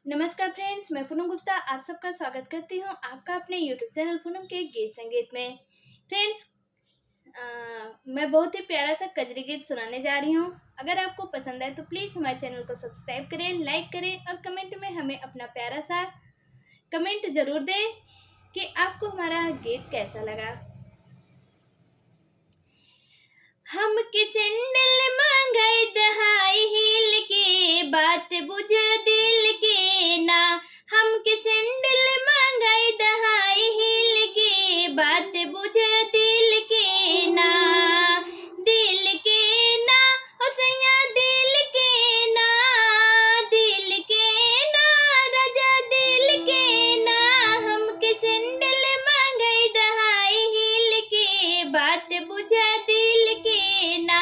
नमस्कार फ्रेंड्स, मैं पूनम गुप्ता आप सबका स्वागत करती हूँ आपका अपने यूट्यूब चैनल पूनम के गीत संगीत में। फ्रेंड्स, मैं बहुत ही प्यारा सा कजरी गीत सुनाने जा रही हूँ। अगर आपको पसंद आए तो प्लीज़ हमारे चैनल को सब्सक्राइब करें, लाइक करें और कमेंट में हमें अपना प्यारा सा कमेंट ज़रूर दें कि आपको हमारा गीत कैसा लगा। हम के सैंडल मांगे दहाई हील के, बात बुझ दिल के ना। हम के सैंडल मांगे दहाई हील के, बात बुझ दिल के ना। दिल के ना ओ सैया, दिल के ना, दिल के ना राजा, दिल के ना। हम के सैंडल मांगे दहाई हील के, बात बुझ दिल के ना।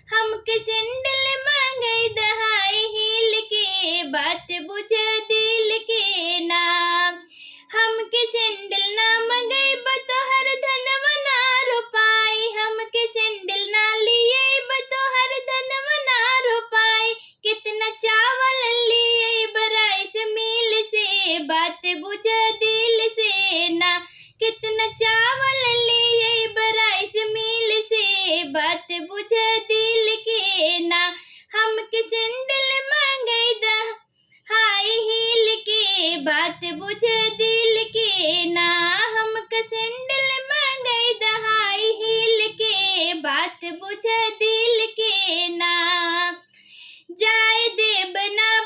हम के सैंडल मांगे दहाई हील के, बात बुझ दिल के ना। हम के सैंडल ना मंगे बतोहर धनवा ना रोपाई, हम के सैंडल ना लिए बतोहर धनवा ना रोपाई। कितना चावल लिए बराई से मिल से, बात बुझ दिल से ना। कितना चावल लिए बराई से मिल से, बात बुझ दिल के ना। हम के सैंडल मांगे द हाई हील के, बात बुझ दिल के ना। हम के सैंडल मांगे द हाई हील के, बात बुझ दिल के ना। जाए देब ना